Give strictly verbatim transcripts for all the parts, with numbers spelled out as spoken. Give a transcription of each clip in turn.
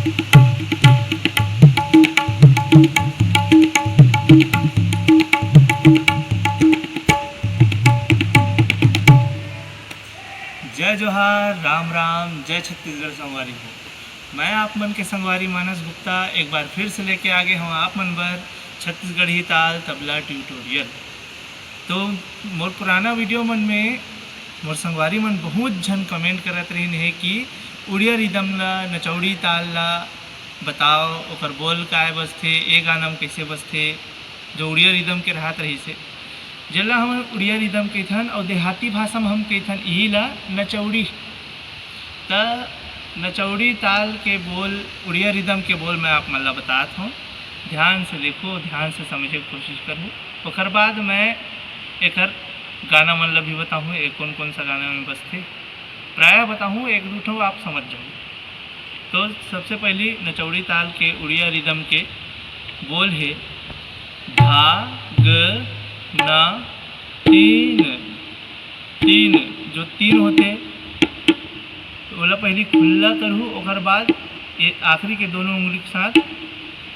जय जोहार, राम राम, जय छत्तीसगढ़ संगवारी हो। मैं आप मन के संगवारी मानस गुप्ता एक बार फिर से लेके आ गे हूँ आप मन बर छत्तीसगढ़ी ताल तबला ट्यूटोरियल। तो मोर पुराना वीडियो मन में मोर संगवारी मन बहुत झन कमेंट करत रहिन हे कि उड़िया रिदम ला, नचौड़ी ताल ला बताओ, ओकर बोल काय बजथे, ए गाना में कैसे बजथे, जो उड़िया रिदम के रहत रहिस हे, जेला हमन उड़िया रिदम कहिथन, अउ देहाती भाषा में हम कहिथन इही ला नचौड़ी। त नचौड़ी ताल के बोल, उड़िया रिदम के बोल मैं आप मन ला बतात हूँ। ध्यान से देखो, ध्यान से समझे के कोशिश करो। ओकर बाद मैं एकर गाना मन ला भी बताहूँ, ये कौन कौन सा गाना में बजथे। प्रायः बताहूँ, एक दू ठो आप समझ जाओ। तो सबसे पहली नचौड़ी ताल के उड़िया रिदम के बोल हे धा ग ना तीन। तीन, जो तीन होथे, ओला पहली खुल्ला करहू, ओकर बाद ये आखिरी के दोनों उंगली के साथ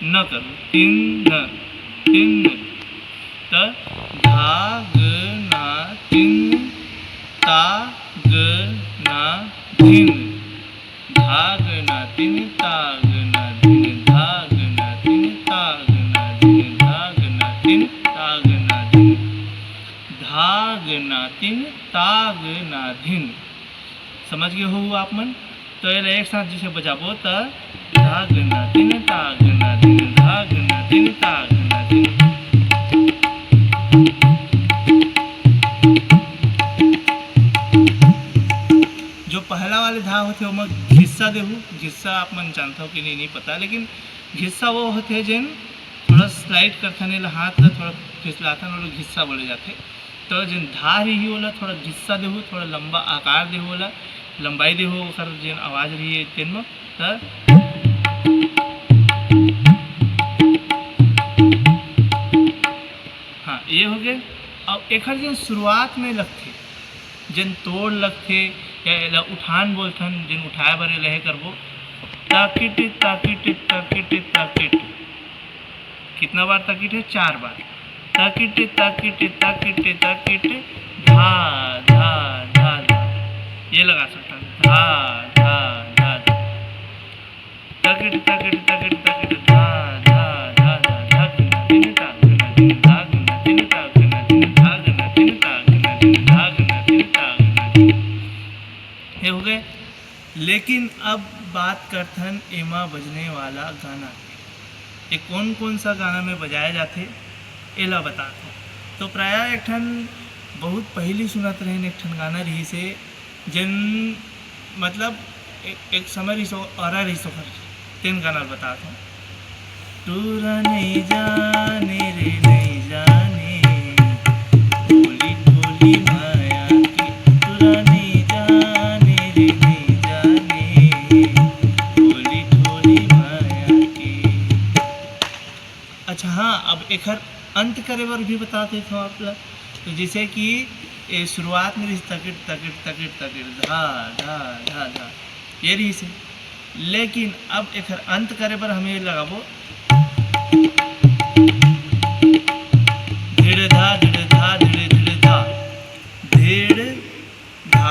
न करहू। तीन न, तीन न। त धा ग ना तीन, ता ग ना धिन। धा ग ना तीन, ता ग ना धिन, धा ग ना तीन, ता ग ना धिन, धा ग ना तीन, ता ग ना धिन, धा ग ना तीन, ता ग ना धिन। समझ गए हो आप मन? तो ये एक साथ जिसे बजाबो त धा ग ना तीन, ता ग ना धिन, धा ग ना तीन, ता ग ना धिन। जो पहला वाले धा होथे, ओमा घिस्सा देहू। घिस्सा आप मन जानथव कि नहीं, नहीं पता, लेकिन घिस्सा वो होथे जेन थोड़ा स्लाइड करथन, एला हाथ ला थोड़ा फिसलाथन, ओला घिस्सा बोले जाथे। तो जेन धा रही, ओला थोड़ा घिस्सा देहू, थोड़ा लंबा आकार देहू, ओला लंबाई देहू, ओकर जेन आवाज रही तेन म। त हाँ, ये हो गए। अब एकर जेन शुरुआत में लगथे, जेन तोड़ लगथे, या एला उठान बोलथन, जेन उठाए बर एला हे करबो, ताकिट, ताकिट, ताकिट, ताकिट। कितना बार ताकिट है? चार बार। ताकिट, ताकिट, ताकिट, ताकिट, धा, धा, धा, धा। ये लगा सकता है, धा, धा, धा, धा। ताकिट, ताकिट, ताकिट, ताकिट, धा, धा, धा, धा, धा, ग ना, ध ना, ध ना, ध ना, ध ना, ध ना, ध ना, ध ना, ध ना, ध ना, ध ना, ध ना, ध ना, ध ना, ध ना। ये हो गए। लेकिन अब बात करथन एमा बजने वाला गाना के। ये कौन कौन सा गाना में बजाया जाथे, एला बतात हूँ। तो प्रायः एक ठन बहुत पहली सुनत रहेन, एक ठन गाना रहिस हे, जेन मतलब एक, एक समय रहिस, अरा रहिस ओकर, तेन गाना ल बतात हूँ। टूरा नहीं जाने रे, नहीं जाने, ठोली ठोली माया के। टूरा नहीं जाने रे, नहीं जाने, ठोली ठोली माया के। अच्छा हाँ, अब एकर अंत करे बर भी बता देत हूँ आप ला। तो जैसे कि ए शुरुआत में रहिस तकिट, तकिट, तकिट, तकिट, धा, धा, धा, धा, ये रहिस हे। लेकिन अब एकर अंत करे बर हम ये लगाबो, धिड़ धा, धिड़ धा, धिड़, धिड़ धा, धिड़ धा,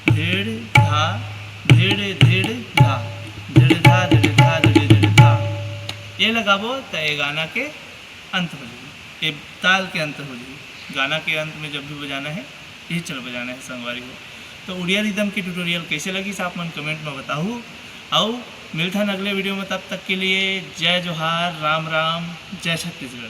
धिड़, धिड़ धा, धिड़ धा, धिड़ धा, धिड़, धिड़ धा। ये लगाबो त ये गाना के अंत हो जाही, ये ताल के अंत हो जाही। गाना के अंत में जब भी बजाना है, यही चल बजाना है संगवारी हो। तो उड़िया रिदम के ट्यूटोरियल कैसे लगिस, आप मन कमेंट में बताहू। अउ मिलथन अगले वीडियो में, तब तक के लिए जय जोहार, राम राम, जय छत्तीसगढ़।